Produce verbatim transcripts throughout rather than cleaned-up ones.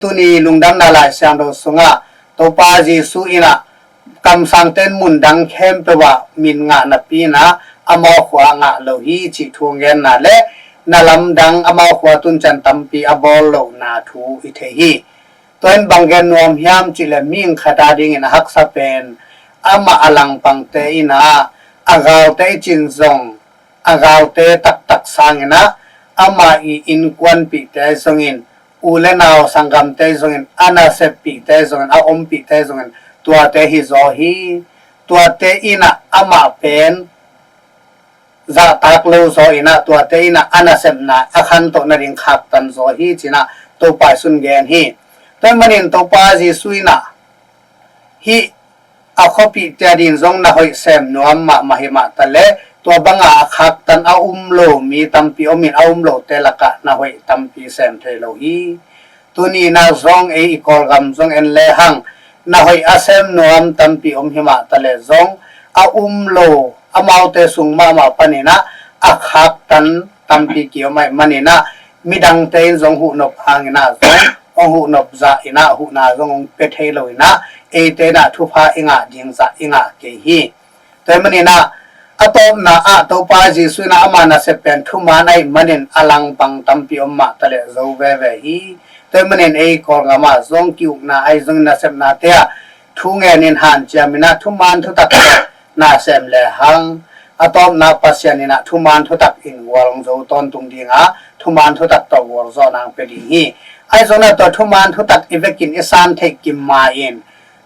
Tuni lungdamna Lai Siangtho sungah Topa Jesu in ah kamsangte in mundang khempeuh ah min ngah napi in ah amau khua ah ngah lo hi cih thu genna le na lamdang amau khua tun ciang tampi a bawl lohna thu i thei hi. Tua in bang gen nuam hiam cih leh mihing khat adingin a haksa pen amah a langpangte in ah a galte i cin zong a galte taktak sangin ah amah i innkuanpihte zongin u le nau sanggamte zongin a naseppihte zongin a ompihte zongin tuate hi zaw hi. Tuate in ah amah pen zahtak lo zaw in ah tuate in ah a nasepna a khantoh nading khaktan zaw hi ci-in ah Topa Jesu in gen hi. Tua ahih manin Topa Jesu in ah hih a khuapihte ading zong na hoih sem nuam mahmah hi mah ta leh tua banga a khaktan a um lo mi tampi om in a um lote lakah na hoih tampi sem thei lo hi. Tuni in ah zong ei i Kawlgam zong en lehang na hoih a sem nuam tampi om hi mah ta leh zong a um lo amaute sung mahmah panin ah a khaktan tampi ki-om ahih manin ah midangte in zong huhnop hangin ah zong hong huhnop zah in ah huhna zong hong pia thei lo in ah eite in ah thupha i ngah ding zah i ngah kei hi. Tua ahih manin ah a tawpna ah Topa Jesu in ah ama nasep pen thuman ahih manin a langpang tampi om mah ta leh zo veve hi. Tua ahih manin ei Kawlgam ah zong ki-ukna ahi zongin nasepnate ah thu ngenin hanciam in ah thuman thutak na sem lehang a tawpna Pasian in ah thuman thutak in gual hong zo tawntung ding a thuman thutak tawh gualzawhna hong pia ding hi. Ahi zongin ah tua thuman thutak i vekin i san theih kim ma in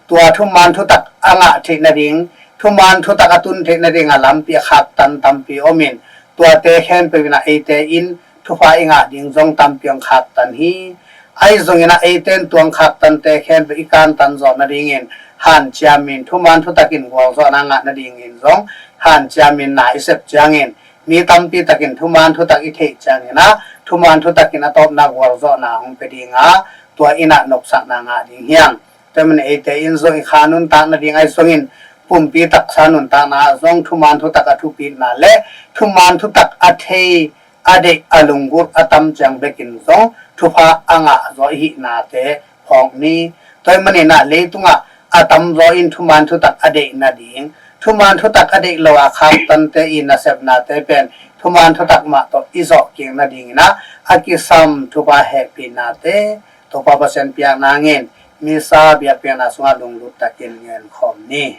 tua thuman thutak a ngah theih nading thuman thutak a tun theih nading a lampi a khaktan tampi om in tuate khempeuh in ah eite in thupha i ngah ding zong tampi hong khaktan hi. Ahi zongin ah eite in tua hong khaktante khempeuh i kantan zawh nadingin hanciam in thuman thutak in gualzawhna ngah nadingin zong hanciam in na i sep ciangin mi tampi takin thuman thutak i theih ciangin ah thuman thutak in a tawpna gualzawhna hong pia ding a tua in ah nopsakna ngah ding hi hang. Tua ahih manin eite in zong i kha nuntak nading ahi zongin pumpi taksa nuntakna ah zong thuman thutak a thupitna le thuman thutak a thei a deih a lunggulh a tam ciang bekin zong thupha a ngah zaw i hihnate phawk ni. Tua ahih manin ah leitungah a tamzaw in thuman thutak a deih nading thuman thutak a deih lo a khaktante i nasepnate pen thuman thutak mah tawh i zawh kik nadingin ah a kisam thupha hehpihnate Topa Pasian piak nangin misa biakpiakna sungah lunglut takin ngen khawm ni.